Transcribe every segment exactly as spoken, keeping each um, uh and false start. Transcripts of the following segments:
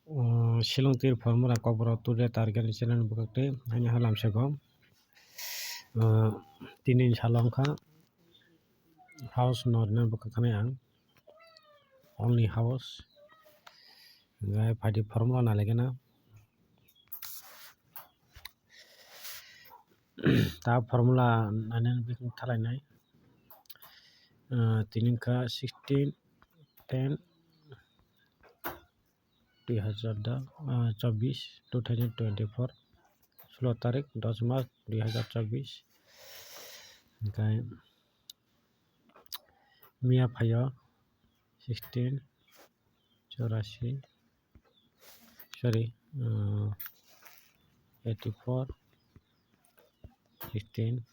Silong tir formula kokborok today target ni channel bwkhak tei ani halam sego. Tini salo wngkha house no rwna bwkhak khanai ang, only house. Hingkhe phaidi formula nalaikhe na. Ta formula nainani bikung thalainai. Tini wngkha sixteen ten dui hazar da, chobbish, two thousand twenty four, sulo tarik, dos mas, dui hazar chobbish. Hingkhe miya phaio sixteen chorasi, sorry, eighty four, sixteen,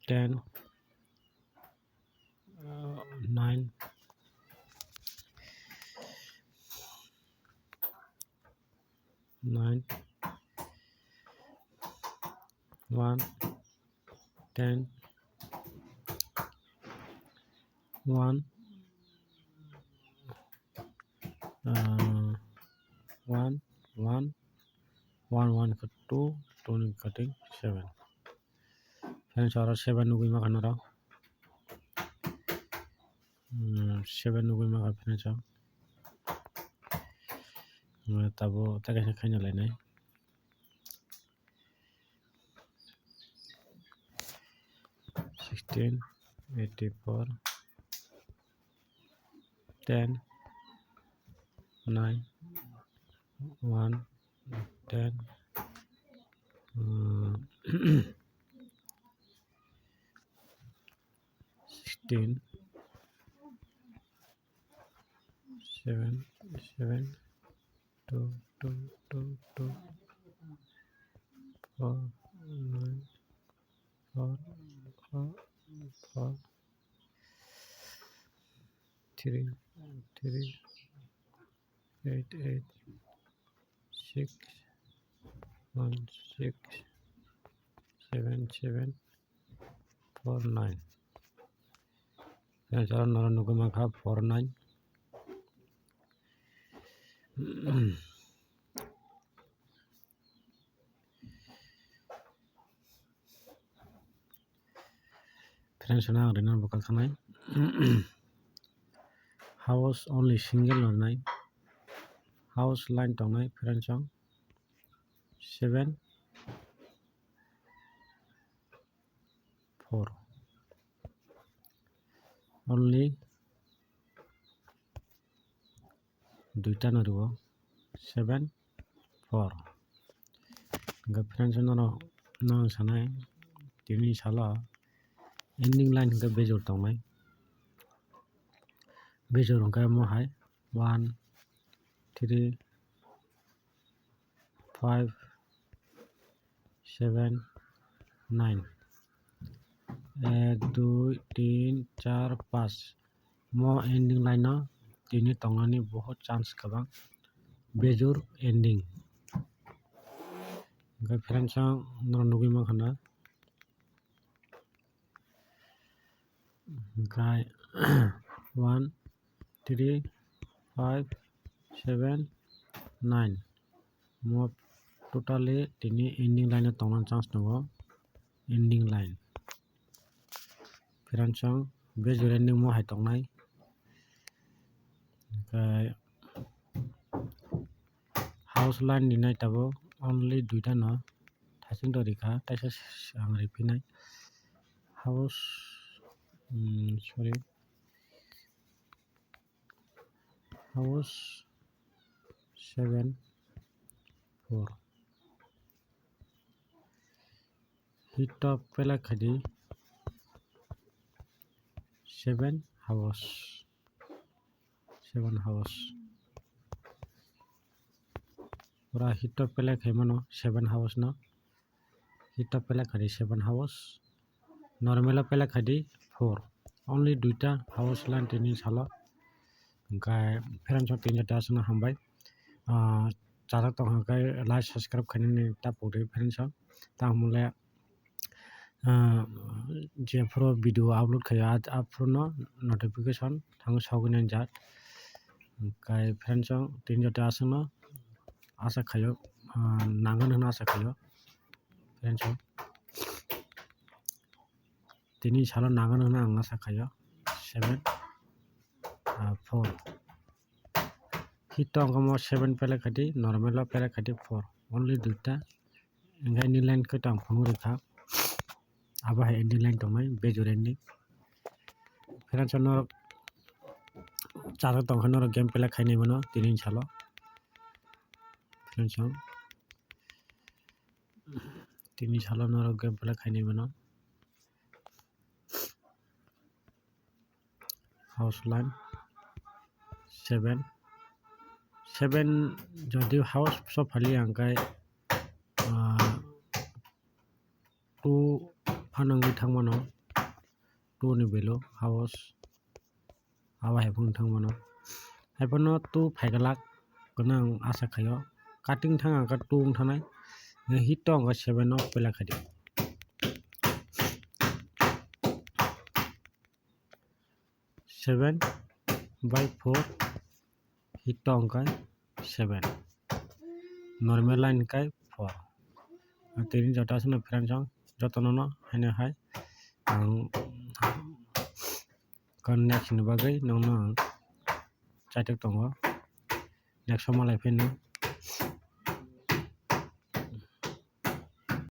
ten, nine, nine, one, ten, one, one, one, one, one khe two, two ni cutting seven. Friends, oro seven nugwi mankha norok. Seven nugwi mankha friends o. Tabuk tei kaisa khaina lainai. Sixteen, eighty four, ten, nine, one, ten, sixteen, seven, seven, two, two, two, two, four, nine, four, four, four, three, three, eight, eight, six, one, six, seven, seven, four, nine. Friends, oro norok nugwi mankha four nine. Friends, no ang rwna bwkhak khanai. House only single no rwnai. House line tongnai friends o seven four. Only duita no rwo, seven four. Hingkhe friends, norok no sanai tini salo ending line hingkhe bejor tongnai. Bejor hingkhe omo hai one, three, five, seven, nine. Ek, dui, tin, char, panch. Mo ending line no tini tongnani bohut chance kwbang. Bejor ending. Hingkhe friends, norok nugwi mankha na. Hingkhe one, three, five, seven, nine. Mo totally tini ending line o tongna chance tongo, ending line. Friends, bejor ending mo hai tongnai. Hingkhe house line ni nai tabuk only duita no thasing to rikha, teisa ang riphinai. House, sorry, house seven four. Hito pelek khaidi seven house, seven house. Pura hito pelek khai mano seven house no. Hito pelek khaidi seven house. Normal o pelek khaidi four. Only duita house line tini salo. Hingkhe friends o tini das no hambai. Chajak tong hingkhe like subscribe khainani ta pudi friends o. Tamo le Ah, jephuru video upload khaio, a-, aphuru no notification thango sogwi nai jat. Kai friends song, tini joto aswkno asa khaio, ah, nangani hwnwi asa khaio friends song. Tini salo nangani hwnwi ang asa khaio seven, ah, four. Hit tong kamo seven pelek khadi, normal o pelek khadi four. Only duita. Hingke ni line khe tang phunuk rikha. Abo hai ni line tongnai bejureni. Friends song norok chara tongkha norok game pelek khainai mano tini salo. Friends song tini salo norok game pelek khainai mano. House line seven, seven jodi house so phali ang kai, ah, two phanangwi thangmano, two ni value house abo hai phano thangmano. Hai phano two phaiglak hwnwi ang asa khaio. Cutting thang ang kha two wng thanai. Hit tong ang kha seven no pelek khaidi. Seven by four hit tong kha seven. Normal line kha four. Tini joto aswkno friends song jotono no haino hai ang kon next ni bagwi nongno ang chaitok tongo. Next o malai phino